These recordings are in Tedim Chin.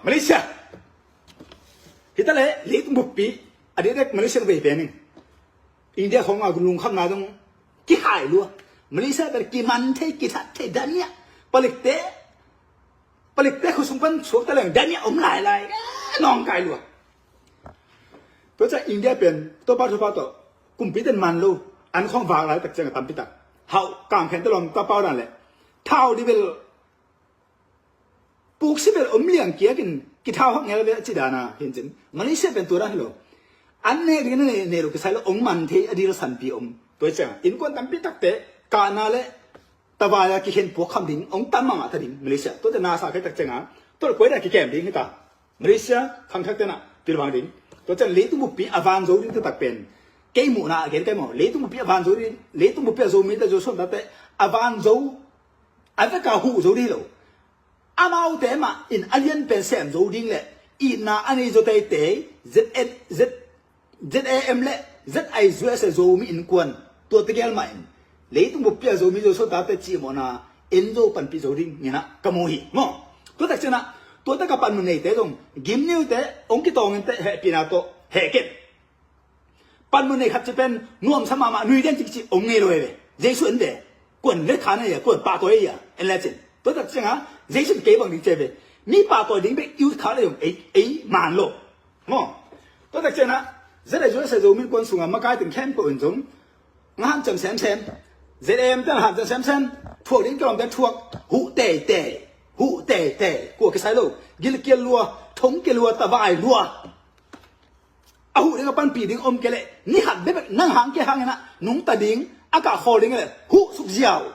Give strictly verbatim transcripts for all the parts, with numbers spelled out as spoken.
Malaysia. Hita le leitung buppi a diakdiak Malaysia vei pen in India khong a lungkhamna zong kihai lua. Malaysia pen kiman thei, kithat thei, dania. Palikte, palikte khosung pan suakta leng dania om lailai. Nawngkai lua. Tua ciang India pen Topa thupha tawh kumpiten man lo. An khong vak laitak ciang a tampitak hau kamkhen te lom tapa dan le thau di bel puksi bel om liang kiakin kithau hak ngel ve a ci dana hin cin Malaysia pen tua dan hi lo. An nek ding na nei lo kisai lo ong man thei a dil sanpi om. Tua ciang innkuan tampi takte kahna le tavai a kikhen puak kham ding ong tam mahmah ta ding Malaysia. Tua te nasa kei tak cianga tua le kuai da kikem ding hita. Malaysia khangthak tena pilvang ding. Tua ciang leitung buppi a van zo ding taktak pen kei muhna a gen kei maw, leitung buppi a van zo ding, leitung buppi a zo mi ta zo son tate a van zo a veka huh zo ding hi lo. Amaute mah in a lian pen sem zo ding le itna a nei zo teitei Z N Z ZAM le ZIUSA Zomi innkuan tua tegel mah in leitung buppi a Zomi Zo Sawltakte cihmawhna en zo panpih zo ding nginah ka mu hi maw. Tua tak cianah tua tak a panmun neite zong gimniute ong kitawng inte hehpihna tawh hehken. Panmun nei khat ci pen nuamsa mahmah nui den cik ci ong ngei lo hi ve. Jesu en ve. Kuan le khan ahi a kuan pahtawi ahi a en le cin tua tak cianga Jesu kei bang ding ci ve. Mi pahtawi ding bek youth khat le zong ei ei man lo. Maw. Tua tak cianah ZIUSA Zomi innkuan sunga makai teng khempeuh in zong nga hanciam semsem. ZAM ten hanciam semsem. Thuak ding kilawm ten thuak. Huh teitei. Huh teitei. Kua kisai lo. Gilkial lua. Thongkia lua. Tavai lua. A huh ding a panpih ding om kei leh ni khat bekbek nang hang kei hanginah nungta ding a kah khawl ding leh huh suk ziau.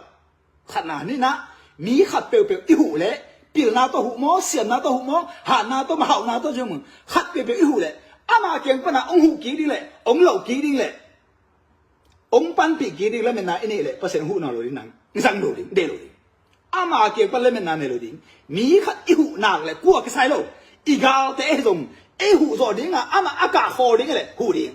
Khatna nihna mi khat peuhpeuh i huh leh pilna tawh huh maw, siamna tawh huh maw, hatna tawh maw, hauhna tawh zong khat peuhpeuh i huh leh ama kiang pana ong huh kik ding leh ong loh kik ding leh ong panpih kik ding lametna i neih leh Pasian ong huh nawn lo ding nang zang lo ding, deih lo ding. Ama kiang pan lametna nei lo ding. Mi khat i huh nak leh kua kisai lo i galte ei zong ei huh zawh dingah amah a kah khawl ding leh huh ding.